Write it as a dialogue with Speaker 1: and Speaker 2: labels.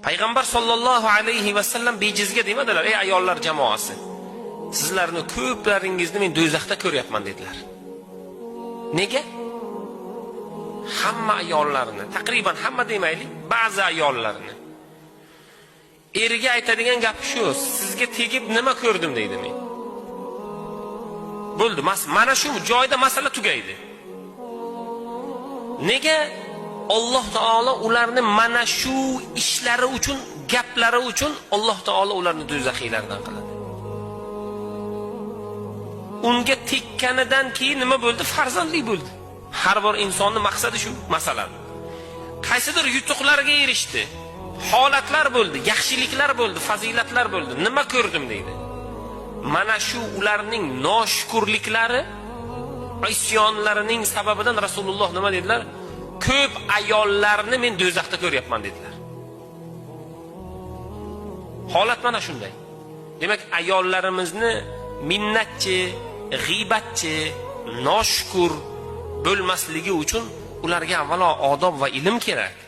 Speaker 1: Payg'ambar sollallohu alayhi vasallam bejizga demadilar: "Ey ayollar jamoasi, sizlarni ko'plaringizni men do'zaxda ko'ryapman" dedilar. Nega? Hamma ayollarni, taqriban hamma demaylik, ba'zi ayollarni eriga aytadigan gapi shu: "Sizga tegib nima ko'rdim" deydi men. Bo'ldi, mana shu joyda masala tugaydi. Nega? Alloh taolo ularni mana shu ishlari uchun, gaplari uchun Alloh taolo ularni do'zaxiylardan qiladi. Unga tekkanidan keyin nima bo'ldi? Farzandli bo'ldi. Har bir insonning maqsadi shu, masalan. Qaysidir yutuqlarga erishdi. Holatlar bo'ldi, yaxshiliklar bo'ldi, fazilatlar bo'ldi. Nima ko'rdim deydi. Mana shu ularning noshukurliklari, isyonlarining sababidan Rasululloh nima dedilar? Ko'p ayollarni men do'zaxda ko'ryapman dedilar. Holat mana shunday. Demak, ayollarimizni minnatchi, g'iybatchi, noshukur bo'lmasligi uchun ularga avvalo odob va ilm kerak.